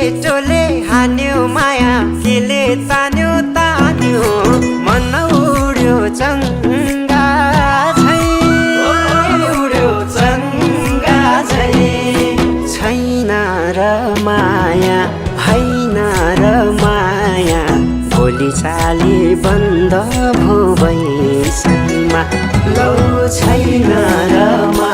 केटोले हान्यो माया केले तान्यो तान्यो मन उड्यो चङ्गा झै उड्यो चङ्गा झै छैन र माया हैन र माया भोलि चाली बन्द भो बैसैमा लौ छैन र